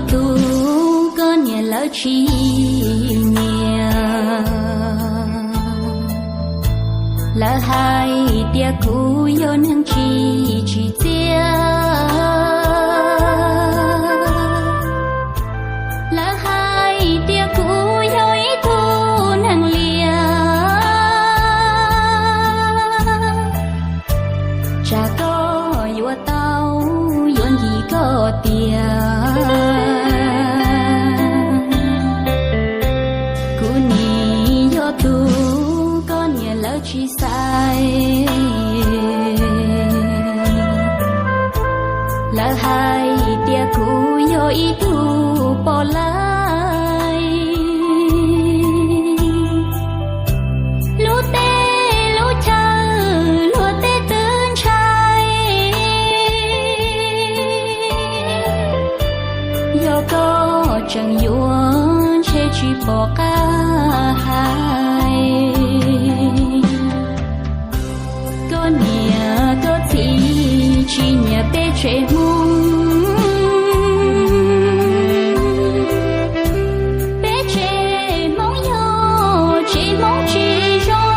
Tus koj niam lawv tsis nyiam, lawv hais tias kuv yog neeg tsis tsim txiaj, lawv hais tias kuv yog ib tug neeg liam. Tsam koj yuav tau, yuav nkim koj tiag. Kuv nim yog tus koj niam lawv tsis xaiv, lawv hais tias kuv yog ib tug poj laib. Lub teb lub chaw luag tej twb ntshai, yog koj tseem yuav ntshe tsis pom qab hais. Koj niam koj txiv tsis nyiam peb tsev Hmoob, peb tsev Hmoob yog tsev Hmoob tsis zoo.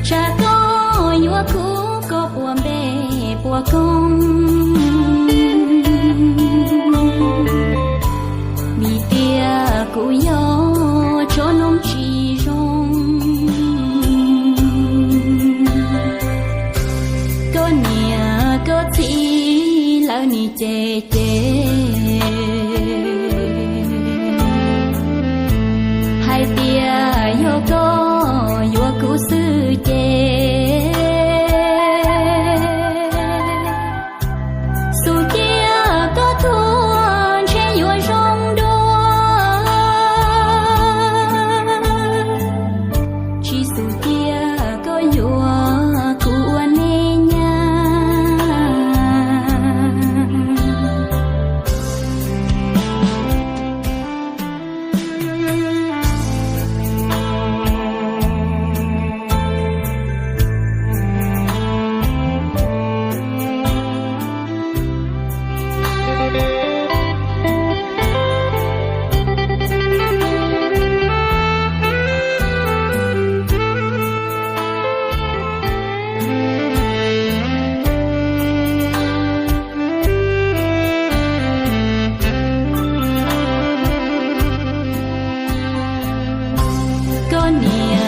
Tsam koj yuav kuv koj puas npe puas koob, vim tias kuv yog tsob noob tsis zoo. Koj niam koj txiv lawv nim cem cem hais tias yog koj yuav kuv xwb ces